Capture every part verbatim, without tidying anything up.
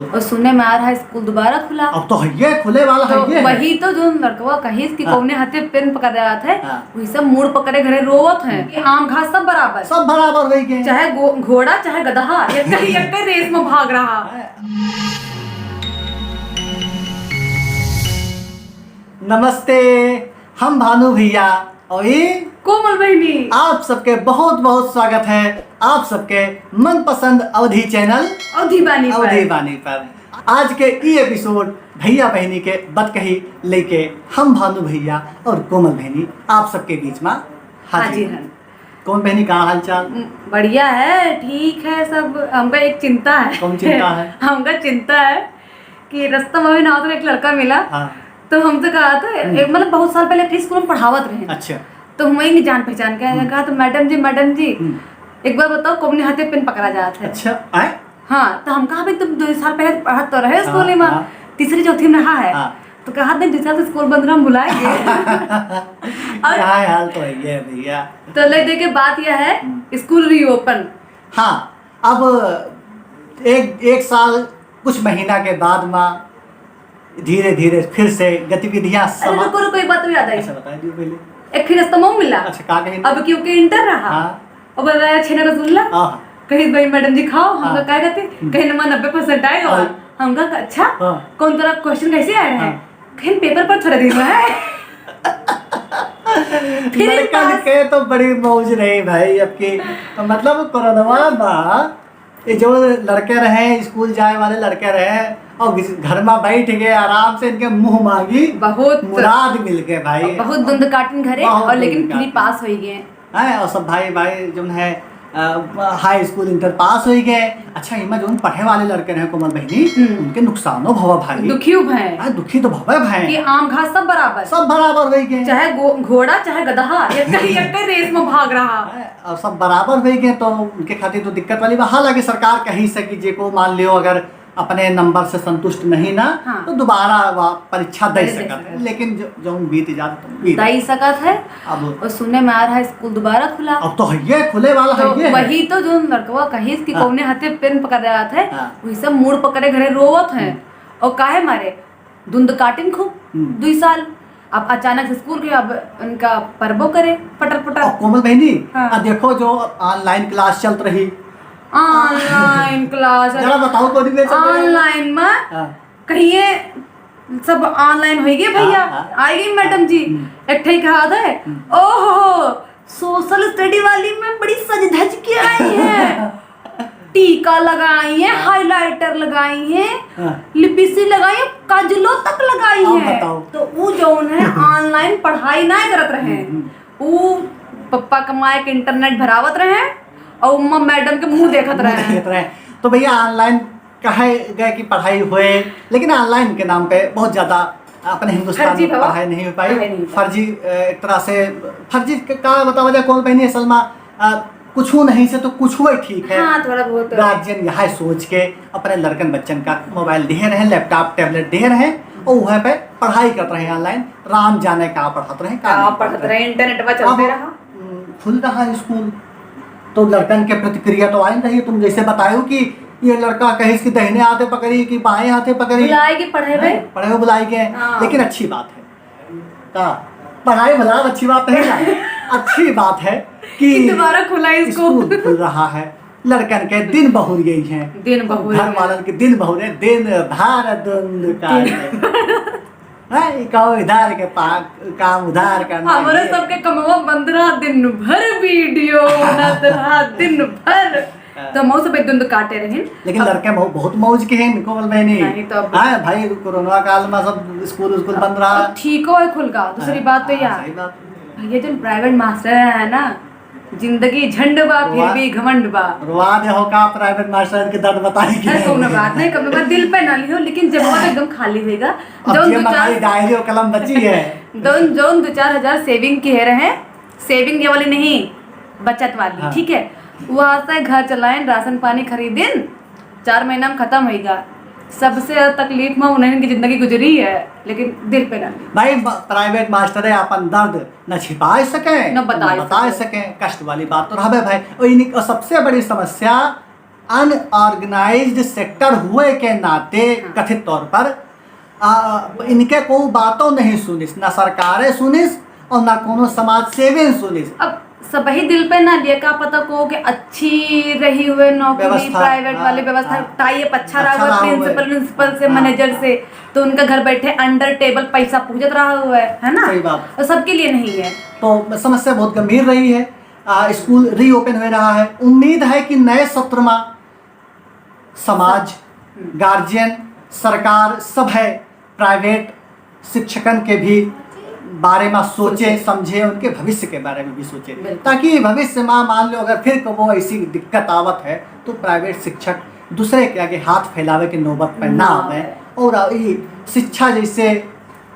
और सुने में आ रहा है स्कूल दोबारा खुला। अब तो है ये खुले वाला है तो ये है। वही तो जो लड़कवा कहिस कि हाँ। कौने हाथे पेन पकड़ रहा है, हाँ। वही सब मुड़ पकड़े घरे रोवत है कि आम घास सब बराबर। सब बराबर होई गए। चाहे गो-, घोड़ा चाहे गदहा, एक ही, एक ही रेस में भाग रहा। हाँ। नमस्ते, हम भानु भैया और ये कोमल बहिनी। आप सबके बहुत बहुत स्वागत है आप सबके मनपसंद अवधी चैनल अवधी बानी पर। अवधी बानी पर। आज के ई एपिसोड भैया बहिनी के बतकही लेके हम भानु भैया और कोमल बहिनी आप सबके बीच में हाजिर हाजिर हैं। हैं। कोमल बहिनी, का हाल चाल? उम, बढ़िया है, ठीक है सब। हमका एक चिंता है। कौन चिंता है? हमका चिंता है कि रास्ता में भी ना होता एक लड़का मिला, हाँ। तो हमसे कहा था, हम्म। ए, मतलब बहुत साल पहले एक स्कूल में पढ़ावत रहे। अच्छा। तो हम वही जान पहचान के आए, हम्म। कहा तो, "मैडम जी, मैडम जी, हम्म। एक बार बताओ कौने हाथे पेन पकड़ा जात है?" अच्छा, आए? हाँ, तो हम कहा, "भाई तुम दो साल पहले पढ़त तो रहे हाँ, स्कूल में, हाँ। तीसरी चौथी में रहा है।" हाँ। तो कहा, "नहीं, दो साल से स्कूल बंद रहा, हम भुलाए गए।" और यहाँ हाल तो है ये है भैया। तो ले दे के बात यह है, हम्म। स्कूल रीओपन। हाँ, अब एक, एक साल कुछ महीना के बाद मा धीरे धीरे फिर से गतिविधियां अरे समा- रुको, रुको, एक बात तो याद आई। अच्छा, बताइए पहले। एक फिर अस्तमो मिला। अच्छा, का कहे? अब क्योंकि इंटर रहा। हाँ। अब बोल रहा है, "छेना रसगुल्ला।" हाँ। कहीं, "भाई मैडम जी खाओ।" हम हाँ। कहा, "क्या कहते?" हम्म। कहीं, "नमा नब्बे परसेंट आएगा।" हाँ। हम कहा, "अच्छा, हाँ। कौन तरह क्वेश्चन कैसे आए हैं?" हाँ। कहीं, "पेपर पर थोड़ा दिन है।" फिर लड़कन पास। के तो बड़ी मौज रही भाई अब की, मतलब कोरोना बा, ये जो लड़के रहे, स्कूल जाए वाले लड़के रहे, और घिस-, घर में बैठ के आराम से इनके मुंह मांगी बहुत मुराद मिल गए भाई। बहुत धुंध काटिन घरे, बहुत और लेकिन धुंध फिर काटिन। पास होई गए। हैं, और सब भाई, भाई जोन है, अ, हाई स्कूल इंटर पास होई गए। अच्छा, इमा जोन पढ़े वाले लड़के रहे कोमल बहिनी, हम्म। उनके नुकसानो भवा भाई। दुखी भए। हाँ, दुखी तो भवे भाई। कि आम घास सब बराबर। सब बराबर होई गए। चाहे गो-, घोड़ा, चाहे गदहा, एक ही, एक ही रेस में भाग रहा। हैं, और सब बराबर होई गए, तो उनके खातिर तो दिक्कत वाली बात। हालांकि सरकार कही से कि जे को मान लियो अगर अपने नंबर से संतुष्ट नहीं ना, हाँ। तो दोबारा वा परीक्षा दे दे सकत है। सकत है। लेकिन जो, जो बीत जात, तो बीत दे सकत है। अब और सुने में आ रहा है स्कूल दोबारा खुला। अब तो है ये खुले वाला तो है ये है। वही तो जो लड़कवा कहिस कि हाँ। कौने हाथे पेन पकड़ रहा है, हाँ। वही सब मुड़ पकड़े घरे रोवत है। हम्म। और काहे मारे? धुंध काटिन खूब, हम्म। दुई साल। अब अचानक से स्कूल के, अब उनका परबो करे, पटर पटर। और कोमल बहिनी, हाँ। आ देखो जो online class चलत रही। Online class, जरा बताओ, कौन में चलत रही? Online में हाँ। कहिए सब online होई गए भैया। हाँ, हाँ। आई गई मैडम जी, हम्म। एक ठे कहा था, हम्म। "ओहो, social study वाली में बड़ी सज धज के आई है।" टीका लगाई है, हाँ। Highlighter लगाई है, हाँ। Lipstick लगाई है, काजलो तक लगाई अब है। बताओ। तो ऊ जौन है, online पढ़ाई ना करत रहे। हम्म, हम्म। ऊ पप्पा कमाए के internet भरावत रहे और अम्मा मैडम के मुंह देखत मुंह रहे। देखत रहे। तो भैया, online कहे गए कि पढ़ाई होए, लेकिन online के नाम पे बहुत ज्यादा अपने हिंदुस्तान फर्जी में भवा। पढ़ाई नहीं हो पाई। पढ़ाई नहीं हो पाई। फर्जी, अ, एक तरह से फर्जी क-, का बतावा जाए, कौन बहनी असल में, अ, कुछ नहीं से तो कुछ हुआ ठीक है। हाँ, थोड़ा बहुत। गार्जियन यह सोच के अपने लड़कन बच्चन का मोबाइल दे रहे, लैपटॉप, टैबलेट दे रहे, और वह पे पढ़ाई करत रहे online, राम जाने का पढ़त रहे, का का नहीं पढ़त पढ़त रहे। रहे, internet में चलते अब, रहा। उम, खुल रहा है स्कूल, तो लड़कन के प्रतिक्रिया तो आई रही। तुम जैसे बतायो कि ये लड़का कहिस कि दहिने हाथे पकड़ी कि बाएं हाथे पकड़ी। बुलाए के पढ़े हैं, में? पढ़े हो बुलाए के। हाँ। लेकिन अच्छी बात है। का? पढ़ाई भला अच्छी बात है ना? अच्छी बात है कि कि दोबारा खुला है स्कूल। स्कूल खुल रहा है। लड़कन के दिन बहुर यही है। दिन बहुर घर है। वालन के दिन बहुर है, दिन भर धुंध काटे। हैं, ई कहो इधर के पा-, काम उधार करना हमरे ये। सबके कमवा बंद रहा, दिन भर video बनत रहा, दिन भर। हाँ। तो मऊ सब एक धुंध काटे रहिन। लेकिन अब लड़के मऊ बहुत मौज के हैं, इनको बोल बहनी। नहीं तो अब हाँ भाई, कोरोना काल में सब स्कूल, स्कूल बंद रहा। अब ठीको है खुल का, दूसरी हाँ, बात तो हाँ, यार, सही बात। भैया जो प्राइवेट मास्टर है ना, जिंदगी झंड बा, फिर रोवा-, भी घमंड बा। रोवा दे हो का प्राइवेट मास्टर के दर्द बताई के? अरे, कौनो बात नहीं, कौनो बात, दिल पे ना लिहो, लेकिन जब वो एकदम खाली होएगा, अब जौन ये दो चार बताई, डायरी और कलम बची है। जौन, जौन दो चार हजार saving किहे रहे, saving ये वाली नहीं, बचत वाली, हाँ। ठीक है? वो आज तक घर चलाएं, राशन पानी खरीदें, चार महीना में खत्म होएगा। सबसे ज्यादा तकलीफ में उन्हें की जिंदगी गुजरी है, लेकिन दिल पे ना लिहो। भाई, ब-, प्राइवेट मास्टर है, अपन दर्द न छिपा सके, न बता न बता सके। सके। कष्ट वाली बात तो रहबे भाई। और इन्हीं, और सबसे बड़ी समस्या अनऑर्गेनाइज्ड सेक्टर हुए के नाते हाँ। कथित तौर पर, आ, इनके कोई बातों नहीं सुनिस, ना सरकारें सुनिस और ना कोनो समाज सेवी सुनिस। अब सबही दिल पे ना लिया, का पता को के अच्छी रही हुए नौकरी, व्यवस्था, प्राइवेट हाँ, वाले व्यवस्था, हाँ। टाई अप अच्छा अच्छा रहा हुआ रहा हुआ। प्रिंसिपल, प्रिंसिपल से, हाँ। मैनेजर से, तो उनका घर बैठे अंडर टेबल पैसा पूजत रहा हुआ है, है ना? सही बात। तो सबके लिए नहीं है। तो समस्या बहुत गंभीर रही है। आ, स्कूल रीओपन हो रहा है। उम्मीद है कि नए सत्र में समाज, हम्म। गार्जियन, सरकार सब है प्राइवेट शिक्षकन के भी बारे में सोचे, सोचे। समझे, उनके भविष्य के बारे में भी सोचे, बिल्कुल। ताकि भविष्य में मान लो अगर फिर कबो ऐसी दिक्कत आवत है तो प्राइवेट शिक्षक दूसरे के आगे हाथ फैलावे के नौबत पर ना ना आवे। आवे। और ई शिक्षा जैसे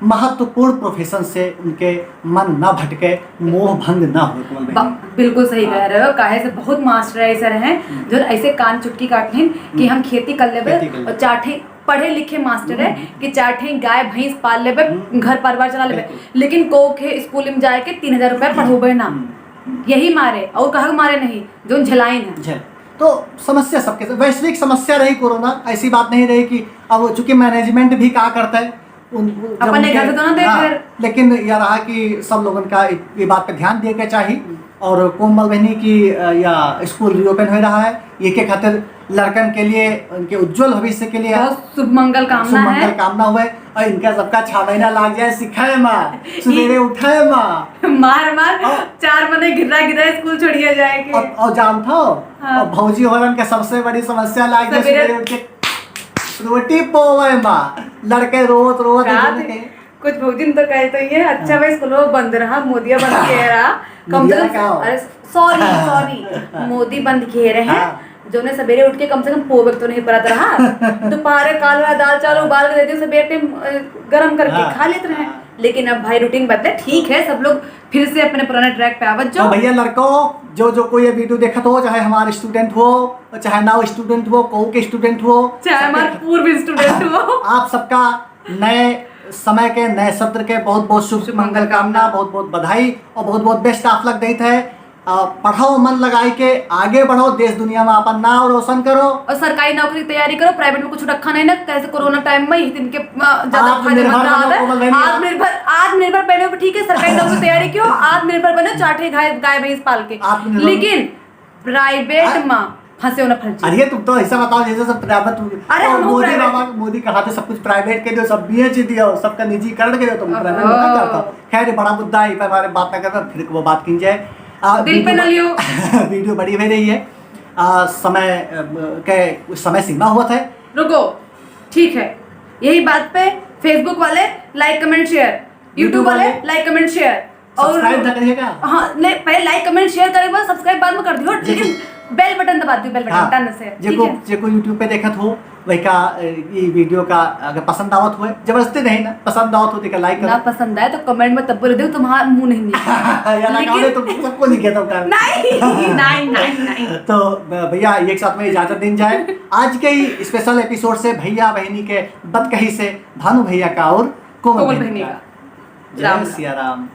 महत्वपूर्ण प्रोफेशन से उनके मन ना भटके, मोह भंग ना हो, कोमल बहन। बा-, बिल्कुल सही हाँ। कह रहे हो। काहे से बहुत मास्टर ऐसे रहे हम्म। जो ऐसे कान चुटकी काट लें कि हम्म। हम खेती कर लेबे खेती कर लेबे। और चार ठे पढ़े लिखे मास्टर है हम्म। कि चार ठे गाय भैंस पाल लेबे, हम्म। घर परिवार चला लेबे, बिल्कुल। लेकिन को के स्कूल में जाए के तीन हजार रुपया पढ़ोबे ना। हम्म। यही मारे, और कहा मारे नहीं, जो झेलाइन है। झेल। तो समस्या सबके, वैश्विक समस्या रही कोरोना, ऐसी बात नहीं रही कि अब चूंकि मैनेजमेंट भी का करता है, उन-, जब अपने उनके घर से तो ना दे हाँ, घर। लेकिन यह रहा कि सब लोगन का इ-, ये बात पे ध्यान दिए के चाहिए। हम्म। और कोमल बहनी की, अ, या स्कूल रीओपन हो रहा है, ये के खातिर लड़कन के लिए, उनके उज्जवल भविष्य के लिए बहुत शुभ मंगल कामना शुभ मंगल है। कामना हुए। और इनका सबका छह महीना लाग जाए सिखाए माँ, सुबेरे ई उठाए माँ। मार मार, हाँ। चार मने गिर्रा गिर्रा स्कूल छोड़िया जाए के। और, और जानत हो, हाँ। और भौजी होरन के सबसे बड़ी समस्या लाग जाए सबेरे सुबेरे उठ के रोटी पोवे माँ, लड़के रोत रोत का उठ दे-, के। कुछ भौजिन तो कहते ही है, अच्छा हाँ। भाई स्कूलो बंद रहा, मोदिया बंद किए रहा, कम से मोदिया कम, का हो? अरे सॉरी, सॉरी, मोदी बंद किए रहे, हाँ। जोने सबेरे उठ के कम से कम पोवे तो नहीं पड़त रहा, दोपहरे काल वाला दाल चावल उबाल के दे दियो, सबेरे टाइम, अ, गरम करके हाँ। खा लेते रहे। हाँ। लेकिन अब भाई रूटीन बदले, ठीक है, सब लोग फिर से अपने पुराने ट्रैक पे आवत तो जाओ। भैया लड़को, जो, जो कोई ये वीडियो देखत हो, चाहे हमारे स्टूडेंट हो, चाहे नाउ स्टूडेंट हो, कहू के स्टूडेंट हो, चाहे हमारे सबके पूर्व स्टूडेंट हो। आप सबका नए समय के, नए सत्र के बहुत बहुत शुभ शुभ मंगल कामना, मंगल कामना। बहुत बहुत बधाई और बहुत बहुत बेस्ट ऑफ लक देत है। आ, पढ़ाओ मन लगाई के, आगे बढ़ो, देश दुनिया में अपन नाम रोशन करो। और सरकारी नौकरी की तैयारी करो, प्राइवेट में कुछ रखा नहीं ना, कैसे कोरोना टाइम में ही दिन के, आ, ज्यादा आत्मनिर्भर फायदेमंद बनो, रहा है। कोमल बहनी। आत्मनिर्भर, आत्मनिर्भर बनो, ठीक है, सरकारी नौकरी की तैयारी क्यों, आत्मनिर्भर बनो, चार ठे गाय, गाय भैंस पाल के। आत्मनिर्भर लेकिन प्राइवेट हाँ? में फंसे हो ना फंसे। अरे तुम तो ऐसा बताओ जैसे सब प्राइवेट, अरे तो हम मोदी प्राइवेट बाबा, मोदी कहा था सब कुछ प्राइवेट के दो, सब बीएच दिया, सबका निजीकरण के दो, तुम प्राइवेट में ओहो। करता। खैर, ये बड़ा मुद्दा है, इस पर हमारे बात ना करना, फिर वो बात की जाए। आ, दिल पे वीडियो ना लियो। वीडियो बड़ी हो रही है, आ, समय, अ, के समय सीमा हुआ था। रुको, ठीक है, यही बात पे Facebook वाले लाइक कमेंट शेयर, YouTube YouTube वाले वाले लाइक कमेंट शेयर, और सब्सक्राइब ना करिएगा। हाँ, नहीं, पहले लाइक कमेंट शेयर करे, बाद सब्सक्राइब बाद में कर दियो, जी। लेकिन बेल बटन दबा दियो, बेल बटन हाँ, टन से, ठीक जेको, है? जेको YouTube पे देखत हो, वही का, ए, ये वीडियो का अगर पसंद आवत हुए, जबरदस्ती नहीं ना, पसंद आवत हो, तो लाइक ना करो। पसंद आए तो कमेंट में तब बोल दो, तुम्हारा मुंह नहीं निकला। या ना लेकिन गाने तो सबको नहीं कहता होता है। नहीं, नहीं, नहीं, नहीं। तो ब-, भैया, एक साथ में इजाजत दीन जाए। आज के ही स्पेशल एपिसोड से भैया बहनी के बतकही से भानु भैया का और कोमल कोमल बहनी बहनी का। का। जय राम राम। सिया राम।